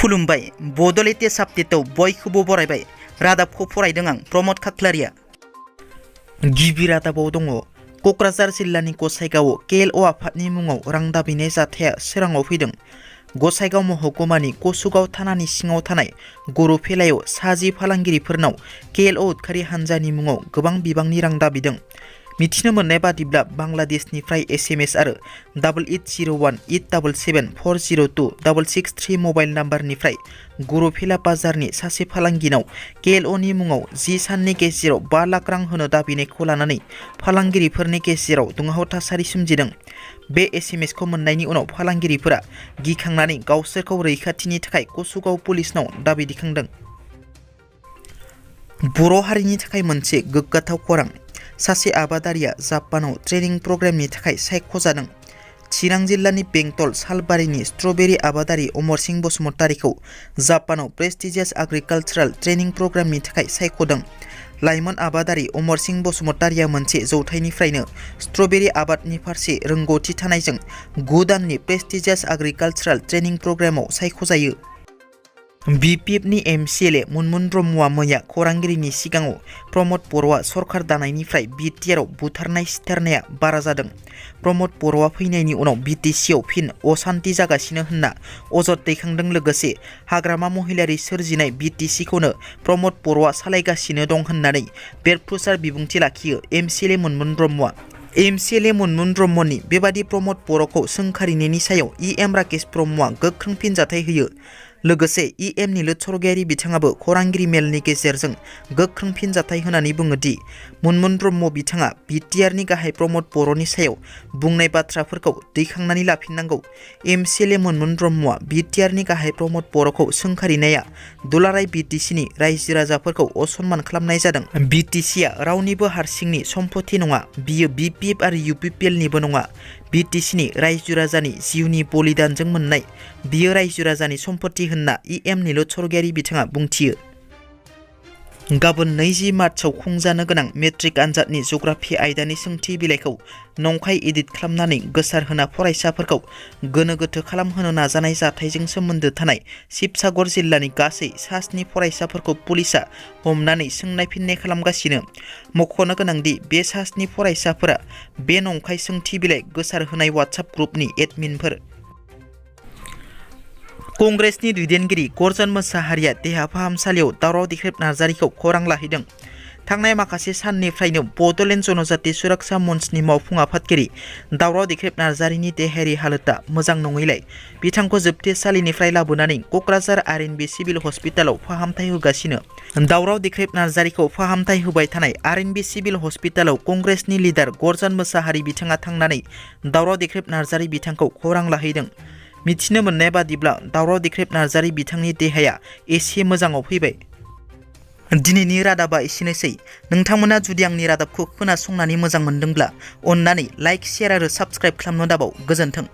खुलुमबाय बड' लेटेस्ट आपडेटआव बयखौबो बरायबाय। रादाबखौ फरायदों आं प्रमद खाख्लारिया। गिबि रादाबाव दङ क'क्राझार जिल्लानि गसाइगावआव केएलअ आफादनि मुङाव रां दाबिनाय जाथाया सोराङाव फैदों। गसाइगाव महकुमानि कसुगाव थानानि सिङाव थानाय गरुफेलायाव साजि फालांगिरिफोरनाव केएलअ उदखारि हान्जानि मुङाव गोबां बिबांनि रां दाबिदों। मिथिनो मोननाय बादिब्ला बांलादेशनिफ्राय एसएमएस आरो 88018774026663 मबाइल नाम्बारनिफ्राय गरुफेला बाजारनि सासे फालांगिनाव केएलअनि मुङाव 10 साननि गेजेराव 5 लाख रां होनो दाबिनायखौ लानानै फालांगिरिफोरनि गेजेराव दुंहाव थासारि सोमजिदों। बे एसएमएसखौ मोननायनि उनाव फालांगिरिफोरा गिखांनानै गावसोरखौ रैखाथिनि थाखाय कसुगाव पुलिसनाव दाबि दिखांदों। बर' हारिनि थाखाय मोनसे गोग्गाथाव खौरां। सासे आबादारिया जापानाव ट्रेनिं प्रग्रामनि थाखाय सायख'जादों। चिरां जिल्लानि बेंटल सालबारिनि स्ट्रबेरी आबादारि अमरसिं बसुमतारीखौ जापानाव प्रेस्टिजियास एग्रिकालचारेल ट्रेनिं प्रग्रामनि थाखाय सायख'दों। लाइमोन आबादारि अमरसिं बसुमतारीया मोनसे जौथाइनिफ्रायनो स्ट्रबेरी आबादनि फारसे रोंगौथि थानायजों 9 दाननि प्रेस्टिजियास एग्रिकालचारेल ट्रेनिं प्रग्रामाव सायख'जायो। बिपिएफनि एमसिएलए मुनमुन ब्रह्मआ मैया खौरांगिरिनि सिगाङाव प्रमद बर'आ सरकार दानायनिफ्राय बिटिआरआव बुथारनाय सिथारनाया बारा जादों। प्रमद बर'आ फैनायनि उनाव बिटिसिआव फिन असान्ति जागासिनो होनना अजद दैखांदों। लोगोसे हाग्रामा महिलारि सोरजिनाय बिटिसिखौनो प्रमद बर'आ सालायगासिनो दं होननानै बेरफ्रुसार बिबुंथि लाखियो एमसिएलए मुनमुन ब्रह्मआ। एमसिएलए मुनमुन ब्रह्मनि बेबादि प्रमद बर'खौ सोंखारिनायनि सायाव इएम राकेश ब्रह्मआ गोख्रों फिनजाथाय होयो। लोगोसे इएम निलुत सरगियारि बिथाङाबो खौरांगिरि मेलनि गेजेरजों गोख्रों फिनजाथाय होनानै बुङो दि मुनमुन ब्रह्म बिथाङा बिटिआरनि गाहाय प्रमद बर'नि सायाव बुंनाय बाथ्राफोरखौ दैखांनानै लाफिननांगौ। एमसिएलए मुनमुन ब्रह्मआ बिटिआरनि गाहाय प्रमद बर'खौ सोंखारिनाया दुलाराय बिटिसिनि रायजो राजाफोरखौ असनमान खालामनाय जादों। बिटिसिआ रावनिबो हारसिंनि सम्पति नङा, बियो बिपिएफ आरो इउपिपिएलनिबो नङा। बिटिसिनि रायजो राजानि जिउनि बलिदानजों मोननाय, बियो रायजो राजानि सम्पति होनना इएम निलुत सरगियारि बिथाङा बुंथियो। गाबोन 20 मार्चआव खुंजानो गोनां मेट्रिक आनजादनि जग्राफि आयदानि सोंथि बिलाइखौ नंखाय एडिट खालामनानै गोसारहोना फरायसाफोरखौ गोनो गोथो खालामहोनो नाजानाय जाथायजों सोमोन्दो थानाय शिबसागर जिल्लानि गासै 7 फरायसाफोरखौ पुलिसआ हमनानै सोंनाय फिननाय खालामगासिनो। मख'नो गोनांदि बे 7 फरायसाफोरा बे नंखाय सोंथि बिलाइ गोसारहोनाय वाट्सएप ग्रुपनि एडमिनफोर। कंग्रेसनि दैदेनगिरि गर्जन मोसाहारिया देहा फाहामसालियाव दावराव देख्रेब नार्जारिखौ खौरां लाहैदों। थांनाय माखासे साननिफ्रायनो बड'लेण्ड जनजाति सुरक्षा मन्चनि मावफुं आफादगिरि दावराव देख्रेब नार्जारिनि देहायारि हालोदा मोजां नङैलाय बिथांखौ जोबथेसालिनिफ्राय लाबोनानै क'क्राझार आरएनबि सिभिल हस्पिटालाव फाहामथाय होगासिनो। दावराव देख्रेब नार्जारिखौ फाहामथाय होबाय थानाय आरएनबि सिभिल हस्पिटालाव कंग्रेसनि लिडार गर्जन मोसाहारि बिथाङा थांनानै दावराव देख्रेब नार्जारि बिथांखौ खौरां लाहैदों। मिथिनो मोननाय बादिब्ला दावराव देख्रेब नार्जारि बिथांनि देहाया एसे मोजाङाव फैबाय। दिनैनि रादाबा एसेनोसै। नोंथांमोना जुदि आंनि रादाबखौ खोनासंनानै मोजां मोनदोंब्ला अन्नानै लाइक, शेयार आरो साबस्क्राइब खालामनो दाबाव। गोजोन्थों।